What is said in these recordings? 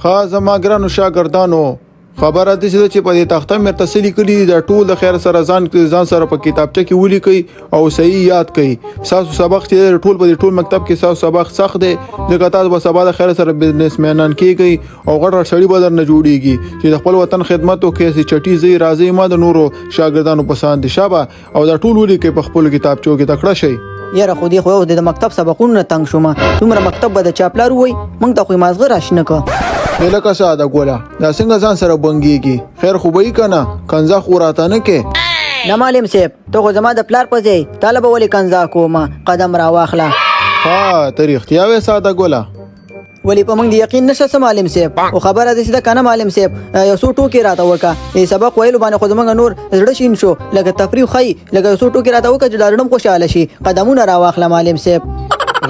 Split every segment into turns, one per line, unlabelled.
ښه زما ګرانو شاګردانو، خبره داسې ده چې په دې تخته مې درته څه لیکلي دي، دا ټول د خیر سره ځان ځان سره په کتابچه کې ولیکئ او صحیح یاد کړئ. ستاسو سبق چې دی ټول په دې ټول مکتب کې ستاسو سبق سخت دی، ځکه تاسو به سبا د خیر سره بزنسمنان کیږئ او غټ غټ سړي به درنه جوړیږي چې د خپل وطن خدمت وکړئ. هسې چټي ځئ راځئ مه د نورو شاګردانو په شان دي. شابه، او دا ټول ولیکئ په خپلو کتابچو کې، تکړه شئ.
یاره خو دې خو اوس د مکتب سبقونو نه تنګ شوم، دومره مکتب به د چا پلار ووایي، موږ ته خو یې مازغه راشنه که.
لکه ساده ګله، دا څنګه ځان سره بنګېږي؟ خیر خو به یي که نه؟ کنځا خو راته نه کې؟
نه معلم صاحب، ته خو زما د پلار په ځای، تاله به ولې کنځا کوم، قدم راواخله.
ها، ته رښتیا وې ساده ګله.
ولې په موږ دې یقین نشته څه معلم صاحب؟ خو خبره داسې ده که نه معلم صاحب، یو څو ټوکې راته وکړه. دې سبق ویلو باندې خو زموږ نور زړه شین شو، لکه تفریح ښیي، لکه یو څو ټوکې راته وکړه چې دا زړه هم خوشحاله شي. قدمونه راواخله معلم صاحب.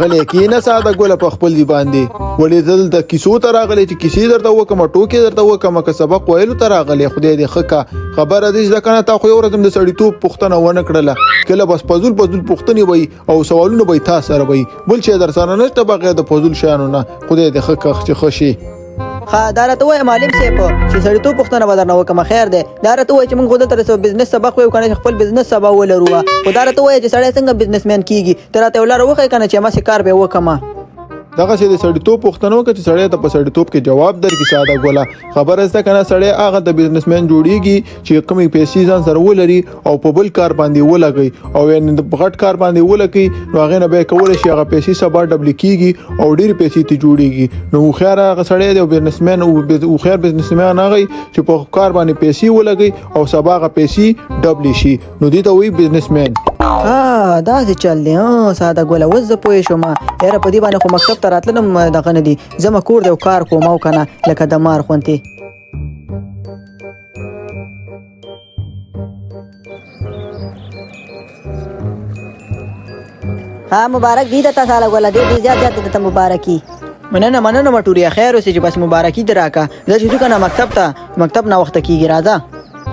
غلی کینه ساده ګله په خپل دی باندې. ولې دلته کیسو ته راغلی چې کیسې درته وکم، ټوکې درته وکم، که سبق ویلو ته راغلی؟ خدای دې ښه که. خبره دې ده که نه، تا خو یو ورځ هم د سړیتوب پوښتنه ونه کړله. کله بس فضول فضول پوښتنې وي او سوالونه به تا سره وي، بل شی در سره نشته بغیر د فضول شیانو نه. خدای دې ښه که چې ښه شي.
ښه، دا راته ووایه معلم صاحب چې سړیتوب پوښتنه به درنه وکړم، خیر دی. دا راته ووایه چې موږ خو دلته د بزنس سبق وایو که نه چې خپل بزنس سبا ولرو، خو دا راته ووایه چې سړی څنګه بزنسمن کیږي؟ ته راته یو لاره وښیه که نه چې هماسې کار به وکړم.
دغسې د سړیتوب پوښتنه وکړه چې سړی ته په سړیتوب کې جواب درکړي. ساده ګله، خبره زده که نه، سړی هغه د بزنسمن جوړیږي چې کومې پیسې ځان سره ولري او په بل کار باندې ولګوي، او یعنې د غټ کار باندې ولګوي، نو هغې نه بیا کولی شي هغه پیسې سبا ډبلې کیږي او ډېرې پیسې ترې جوړیږي. نو هوښیار هغه سړی دی او بزنسمن، هوښیار بزنسمن هغه چې په کار باندې پیسې ولګوي او سبا هغه پیسې ډبلې شي، نو دې ته وایي بزنسمن.
ها، داسې چل دی. ها ساده ګله، اوس زه پوه شوم. یاره په دې باندې خو مکتب ته راتللم دغه نه دي، زما کور دی او کار کوم او که نه لکه د مار غوندې.
ها مبارک دی درته ساله ګله، ډېر ډېر زیات زیات درته مبارکي.
مننه مننه مټوریا، خیر اوسې چې بس مبارکي دې راکړه. زه چې ځو که نه مکتب ته، مکتب ناوخته کېږي، راځه.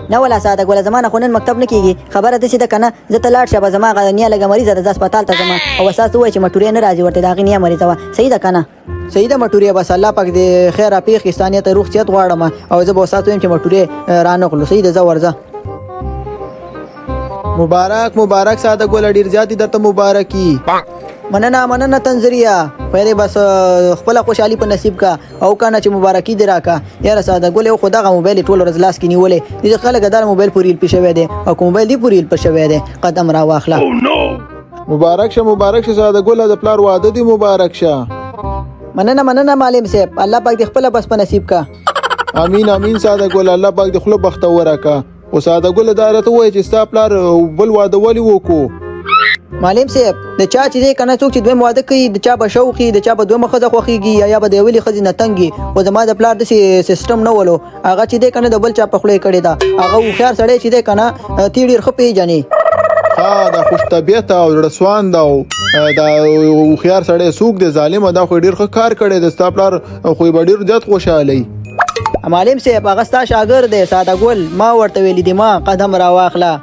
نه ولا ساده ګله، زما نه خو نن مکتب نه کېږي. خبره داسې ده که نه، زه ته لاړ شه، به زما هغه نیا لږه مریضه ده، زه هسپتال ته ځم او استاد ته ووایه چې مټوریا نه راځي، ورته د هغې نیا مریضه وه. صحیح ده که نه؟
صحیح ده مټوریا، بس الله پاک دې خیر راپېښ کړي، ستا نیا ته روغ صحت غواړم او زه به استاد ته وایم چې مټورې رانغلو. صحیح ده، ځه ورځه.
مبارک مبارک ساده ګله، ډېر زیات دې درته مبارکي.
مننه مننه تنظریه، خیر بس خپله خوشحالي په نصیب کا او کنه چې مبارکي دې راکا. یاره ساده ګل، یو خو دغه موبایل ټول ورځ لاس کې نیولې دي، خلک دا موبایل پورې ایل شوی دی او کوم موبایل دی پورې ایل شوی دی. قدم را واخله.
مبارک شه مبارک شه ساده ګله، د پلار واده دې مبارک شه.
مننه مننه معلم صاحب، الله پاک دې خپله بس په نصیب کا.
امین امین ساده ګله، الله پاک دې خوله بختوره کا. خو ساده ګله، دا راته ووایه چې ستا پلار بل واده ولې وکړو؟
معلم صاحب، د چا چې دی که نه، څوک چې دویم واده کوي د چا به شوق وي، د چا به دویمه ښځه خوښېږي یا به د اولې ښځې نه تنګ وي، خو زما د پلار داسې سیستم نه ولو. هغه چې دی که نه د بل چا په خوله یې کړې ده. هغه هوښیار سړی چې دی که نه، تی ډېر ښه پېژنې.
ها، دا خوش طبیعته او زړه سوانده او دا هوښیار سړی څوک دی؟ ظالمه، دا خو ډېر ښه کار کړی دی، ستا پلار خو به ډېر زیات خوشحاله وي.
معلم صاحب، هغه ستا شاګرد دی ساده ګل، ما ورته ویلي دي، ما قدم راواخله.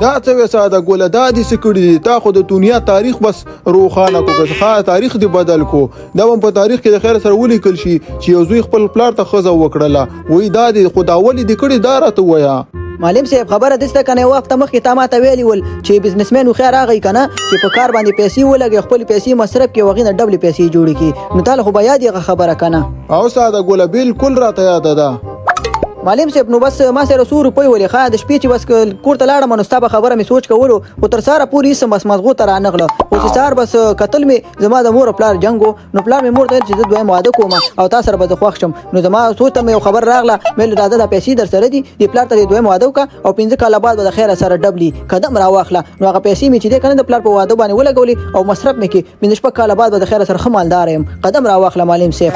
دا څه وې ساده ګله، دا دې څه کړي دي؟ تا خو د دنیا تاریخ بس روښانه کو، که ښه تاریخ دې بدل کو. دا به په تاریخ کې د خیر سره ولیکل شي چې یو زوی خپل پلار ته ښځه وکړله. وایي دا دې خو دا ولې دې کړي، دا راته ووایه.
معلم صاحب، خبره داسې ده که نه، یوه هفته مخکې تا ماته ویلي ول چې بزنسمن هوښیار هغه وي که نه چې په کار باندې پیسې ولګوي، خپلې پیسې مصرف کړي او هغې نه ډبلې پیسې جوړې کړي، نو تا له خو به یاد یې هغه خبره که نه؟
او ساده ګله، بالکل راته یاده ده.
معلم صاحب، نو بس ما سره څو روپۍ ولې، ښه د شپې چې بس کور ته لاړم نو ستا په خبره مې سوچ کولو، خو تر سهاره پورې هېڅ هم بس مزغو ته رانغله. خو چې سهار بس کتل مې زما د مور او پلار جنګ و، نو پلار مې مور ته ویل چې زه دویم واده کوم او تا سره به زه خوښ شم. نو زما سوچ ته مې یو خبر راغله، مې ویل راځه دا پیسې در سره دي، دې پلار ته دې دویم واده وکړه او 5 کاله بعد به د خیره سره ډبلي قدم راواخله. نو هغه پیسې مې چې دی که نه د پلار په واده باندې ولګولې او مصرف مې کړې، 5 6 کاله بعد به د خیره سره ښه مالدار یم. قدم راواخله معلم صاحب.